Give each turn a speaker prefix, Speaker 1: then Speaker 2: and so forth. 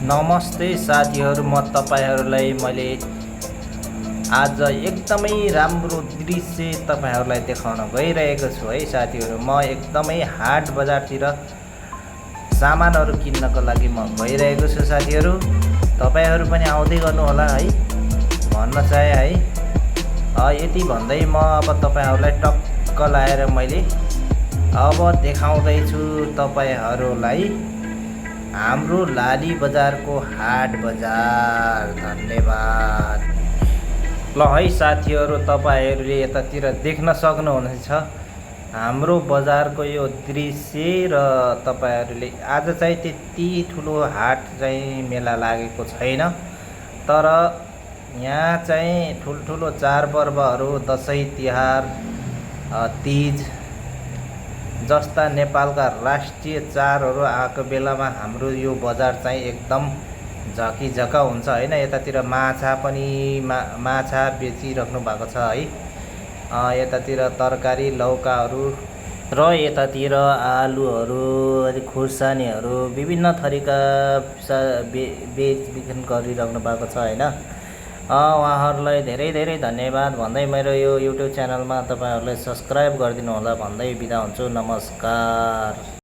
Speaker 1: नमस्ते साथीहरू, म तपाईहरूलाई मैले आज एकदमै राम्रो दृश्य तपाईहरूलाई देखाउन गइरहेको छु है साथीहरू। म एकदमै हाट बजारतिर सामानहरू किन्नको लागि म गइरहेको छु साथीहरू। तपाईहरू पनि आउँदै गर्नुहोला है भन्न चाहे है। यति भन्दै म अब तपाईहरूलाई टक्क लाएर मैले अब देखाउँदैछु तपाईहरूलाई हाम्रो लाली बजारको हाट बजार। धन्यवाद। ल है साथीहरू, तपाईहरूले यतातिर देख्न सक्नुहुनेछ हाम्रो बजारको यो दृश्य। र तपाईहरूले आज चाहिँ त्यति ठुलो हाट चाहिँ मेला लागेको छैन, तर यहाँ चाहिँ ठुल्ठुलो चाडपर्वहरू दसैँ तिहार तीज जस्ता नेपालका राष्ट्रिय चाडहरू आएको बेलामा हाम्रो यो बजार चाहिँ एकदम झकिझका हुन्छ होइन। यतातिर माछा पनि माछा बेचिराख्नु भएको छ है। यतातिर तरकारी लौकाहरू र यतातिर आलुहरू खुर्सानीहरू विभिन्न थरीका बेचबिखन गरिराख्नु भएको छ होइन। उहाँहरूलाई धेरै धेरै धन्यवाद भन्दै मेरो यो युट्युब च्यानलमा तपाईहरूलाई सब्सक्राइब गरिदिनु होला भन्दै बिदा हुन्छु। नमस्कार।